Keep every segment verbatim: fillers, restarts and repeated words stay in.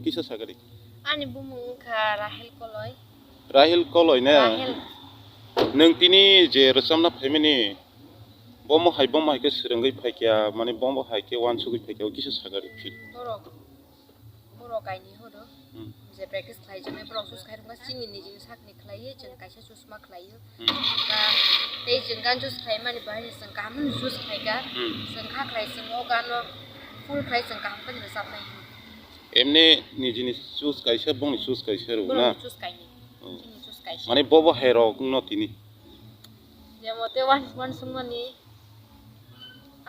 Kisa sagari. Ani bumung wngkha Rahel Koloi. Rahel Koloi ne? Rahel. Nwng tini je rwchamna phaimani, bomo hai, bomo hai khe swrwngwi phaikya, mane bomo hai khe uansugwi phaikya, o kisa sagari phil. Borok, borok kainwi hodo. Hmm. Je practice khlai jwnai borok choose khai rwkha, chini nijini sakni khlaiwi chwng kaisa choose ma khlaio. Hmm. Ba tei chwng gan choose khlaimani bahai chwng kaham choose khlaikha. Hmm. Chwng kha khlai chwng o gano full khlai chwng kaham khe rwchabnai. Emni nijini choose kaisa, bongni choose kaisa rw na? Borokni choose kainwi. Hmm. Chini choose kaisa. Mane bobo hai rok wngno tini. Jemo tei uansukmani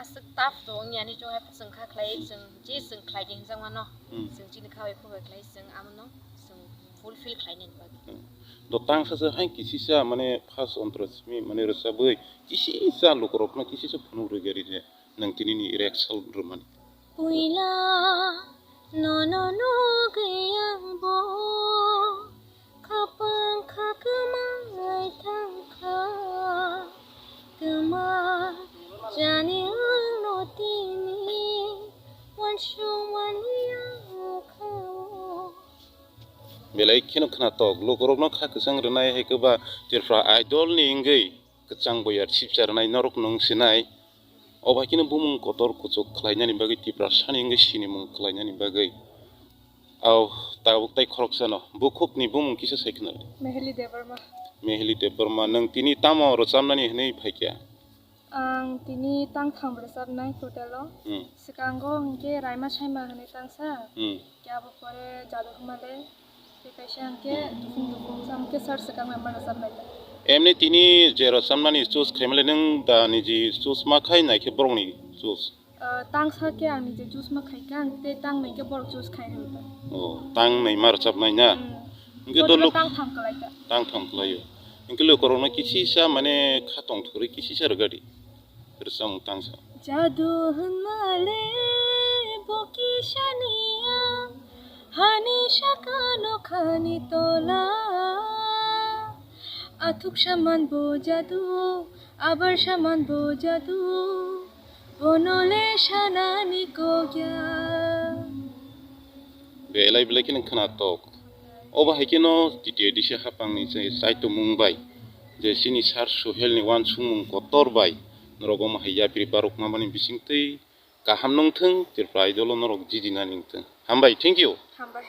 aswk tough to wngya ni chwng hai chwng kha khlai chwng je chwng khlai di hinjak mano. Hmm. Chwng chini kha bai khubai khlai chwng amono chwng fulfill khlainani bagwi. Hmm. Do tangsa se hai kisisa mane first ontrasmi mane rwchabwi kisisa lukurokno kisisa phunuk rwgari je nwng tinini reaction rwmani. Puila nono nugwi ang bo khapang kha kwmai thangkha. Kwma jani ang no tini uansukmani ang kha o. Belai kheno khwnatok, lukurokno kha kwchang rwnai hai khe ba Tripura Idol ni wngwi kwchang boyar sipsa rwnai norok nwng sinai. O bai kheno bumung kotor kuchuk khlainani bagwi Tiprasani wngwi sinimung khlainani bagwi. Au, tabuk tai khoroksano bukhukni bumung kisa sai khna. Meheli Debbarma. Meheli Debbarma, nwng tini tamo rwchabnani hwnwi phaikha? Ang tini tangtham rwchabnai total o. Hmm. Swkango hwnkhe Raima Saima hwnwi tangsa. Hmm. Khe abo pore Jadu Humale, tei kaisa hwnkhe Dukung Dukung, hwnkhe sir swkang bai ma rwchabnai ta. Emni tini je rwchabnani choose khaimale nwng da niji choose ma khai naikhe borokni choose? Ah, tangsa khe ang niji choose ma khaikha, ang tei tangnai khe borok choose khai rwkha. Oh, tangnai ma rwchabnai na? Hmm. Hwnkhe total dolo tangtham kwlaikha. Tangtham kwlaio. Hwnkhe lukurokno kisisa mane kha tongthorwi kisisa rwgadi. Rwchapmung tangsa. Jadu hwnmale bo kisa niya, hani saka nokhani tola. Athuk saman bo jadu, abar saman bo jadu, bono le sanani kokya. Belai belai kheno khwnatok. Obo hai kheno T T A D C hapangni je chaitomung bai, je chini sir Suhelni uansukmung kotor bai, norok omo hai yapri barokma bani bisingtwi kaham nungthung, Tripura Idol-o norok jidinani wngthung. Hambai, thank you. Hambai.